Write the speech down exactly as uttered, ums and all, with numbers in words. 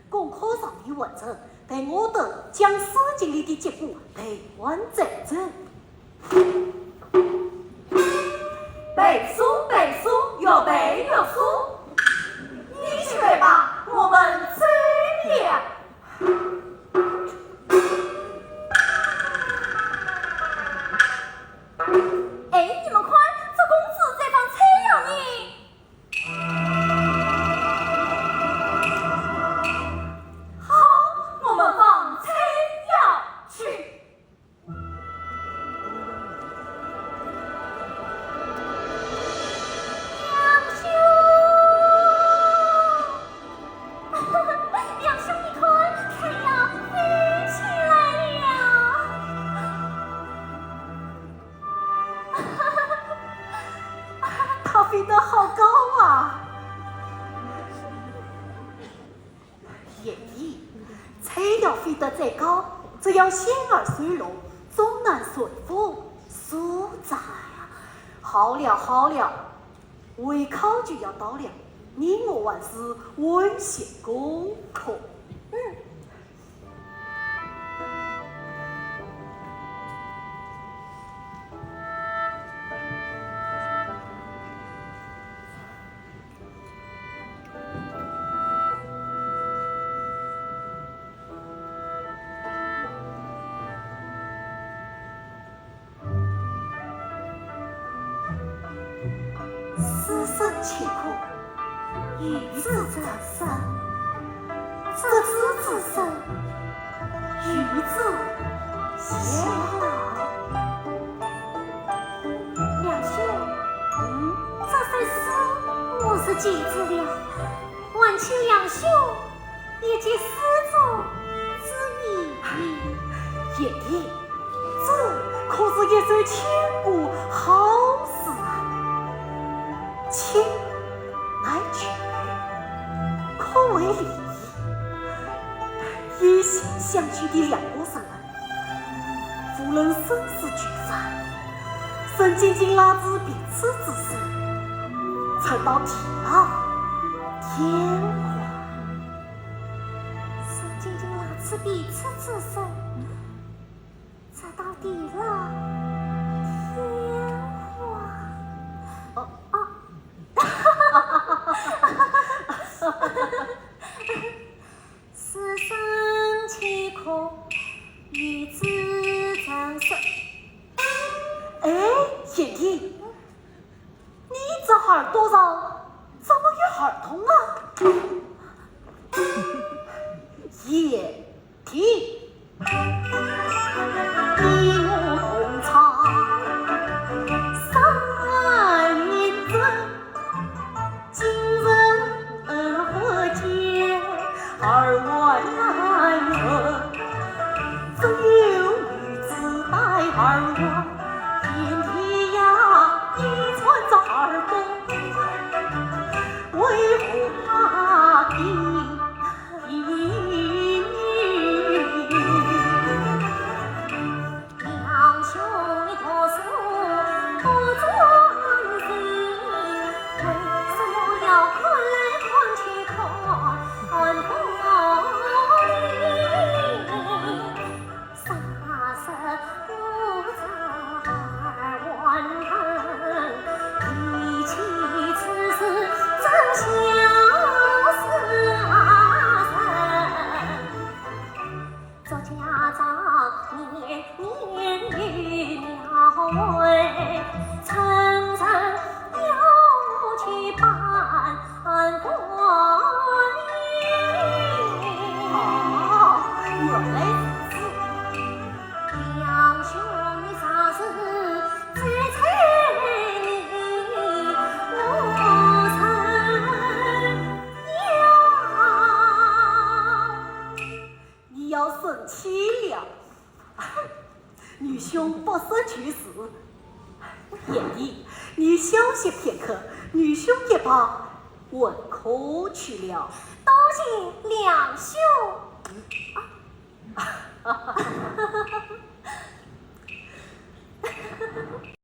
功课尚未完成，待我等将事情里的结果备案再奏。背书，背书，越背越书。你去背吧，我们走了。哎，你们看，这公子在放菜了呢。 好，我们放菜肴去。梁兄，梁兄，你看，菜肴飞起来了。 它飞得好高啊！贤弟，菜肴飞得再高，只要险而受落，终难顺风，速哉呀！好了好了，会考就要到了，你我还是温习功课。嗯。 书生乾坤，与子成身，执子之身，与子偕老。梁兄，嗯？这首诗我是记住了，还请梁兄 一句诗作之意。贤弟，这可是一首千古好诗啊！情难绝，可为利益。以心相许的两个人， 无论生死聚散，仍紧紧拉住彼此之手，直到地老天荒。仍紧紧拉住彼此之手，直到地老天荒。哦，哦。 书生乾坤，与子成身。哎，贤弟，你这耳朵上怎么有耳洞啊？贤弟，你我同窗三年整， 今日何解耳环难rel，只有女子戴耳环。贤弟呀，你穿着耳洞，为何不戴？ 哦，原来如此。你要生气了。女兄不识趣事。贤弟，你小息片刻，女兄一旁问候去了。多谢梁兄。